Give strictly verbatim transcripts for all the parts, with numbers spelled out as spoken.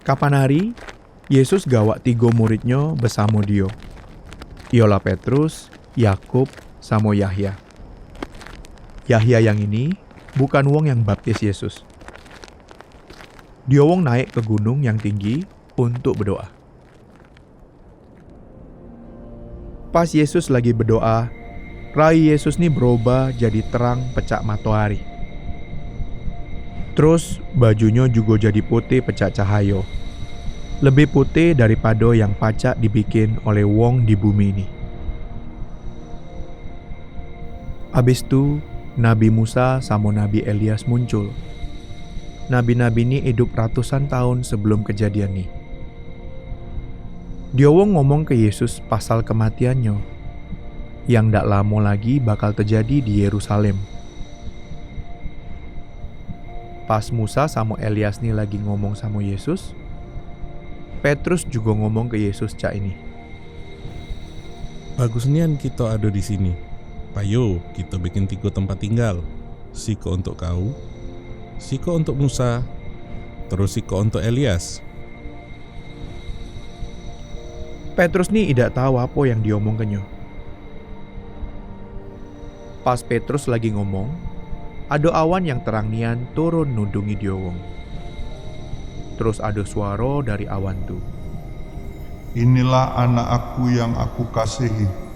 Kapan hari, Yesus gawak tigo muridnyo besamo Dio, iyolah Petrus, Yakub, samo Yahya. Yahya yang ini bukan wong yang baptis Yesus. Dio wong naik ke gunung yang tinggi untuk bedoa. Pas Yesus lagi bedoa, rai Yesus ni berubah jadi terang pecak matoari. Terus, bajunyo jugo jadi putih pecak cahayo, lebih putih daripado yang pacak dibikin oleh wong di bumi ni. Abis tu, Nabi Musa samo Nabi Elias muncul. Nabi-nabi ni idup ratusan taun sebelum kejadian ni. Dio wong ngomong ke Yesus pasal kematiannyo, yang dak lamo lagi bakal tejadi di Yerusalem. Pas Musa samo Elias ni lagi ngomong samo Yesus, Petrus jugo ngomong ke Yesus cak ini. Bagus nian kito ado di sini. Payo, kito bikin tigo tempat tinggal. Siko untuk kau, siko untuk Musa, terus siko untuk Elias. Petrus ni idak tau apo yang diomongkennyo. Pas Petrus lagi ngomong, ado awan yang terang nian turun nudungi dio wong. Terus ado suaro dari awan tu. Inilah Anak-Aku yang Aku kasihi.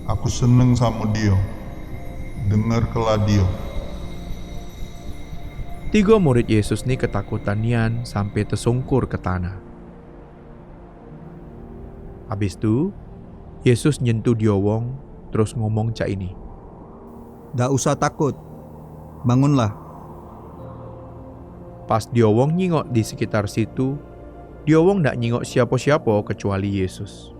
Aku seneng samo Dio. Dengerkelah Dio. Tigo murid Yesus ni ketakutan nian sampe tesungkur ke tanah. Abis tu, Yesus nyentuh dio wong, terus ngomong cak ini. Dak usah takut. Bangunlah. Pas dio wong nyingok di sekitar situ, dio wong dak nyingok siapo-siapo kecuali Yesus.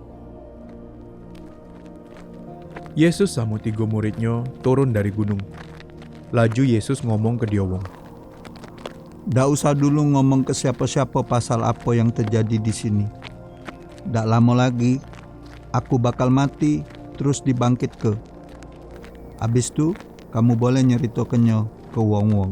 Yesus samo tigo muridnyo turun dari gunung. Laju Yesus ngomong ke dio wong. Dak usah dulu ngomong ke siapo-siapo pasal apo yang tejadi di sini. Dak lamo lagi, Aku bakal mati, terus dibangkitke. Abis tu, kamu boleh nyeritokennyo ke wong-wong.